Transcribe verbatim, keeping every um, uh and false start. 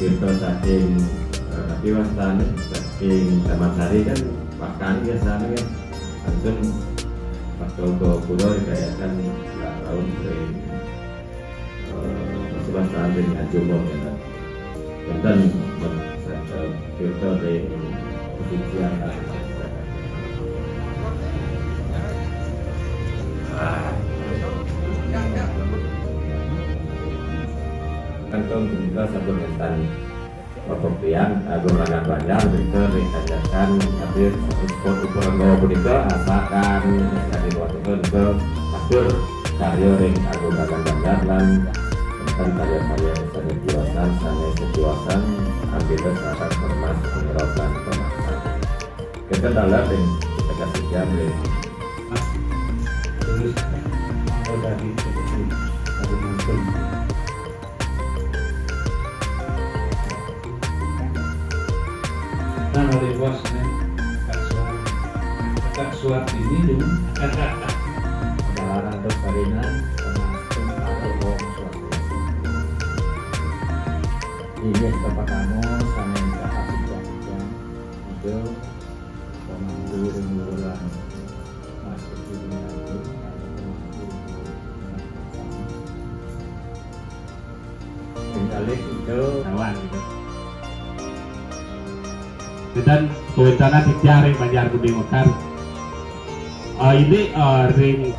Kita saking eh, tapi wastane saking Taman Sari kan makan biasanya kan langsung pas ke pura dikayakan nggak tahu dari eh, masih bahasa Inggris nggak jumbo kan. Enten kita dari posisi yang kan kalau kita sampun enten Bapak Prian, Agung Ragan Banjar, kita ring kajakan hadir spot ukuran bawah punika asakan dari waktu ke hadir karya ring Agung Ragan Banjar dan enten karya-karya sane tiwasan, sane setiwasan, ambil saat termas penyerot dan pemaksaan. Kita dalam ring kita kasih jam ring. Terus apa tadi seperti tadi mungkin Nah, oleh bos nih, Kak Suar, Kak Suar ini dong. Ada larang atau salinan, sama atau bohong suar. Ini tempat kamu sama yang tak kasih jam itu pemangku dan bulan masuk di rumah itu ada pemangku. Kali itu lawan gitu. Dan kawitan titiang ring Banjar Budi Mekar. Eh, ini eh, ring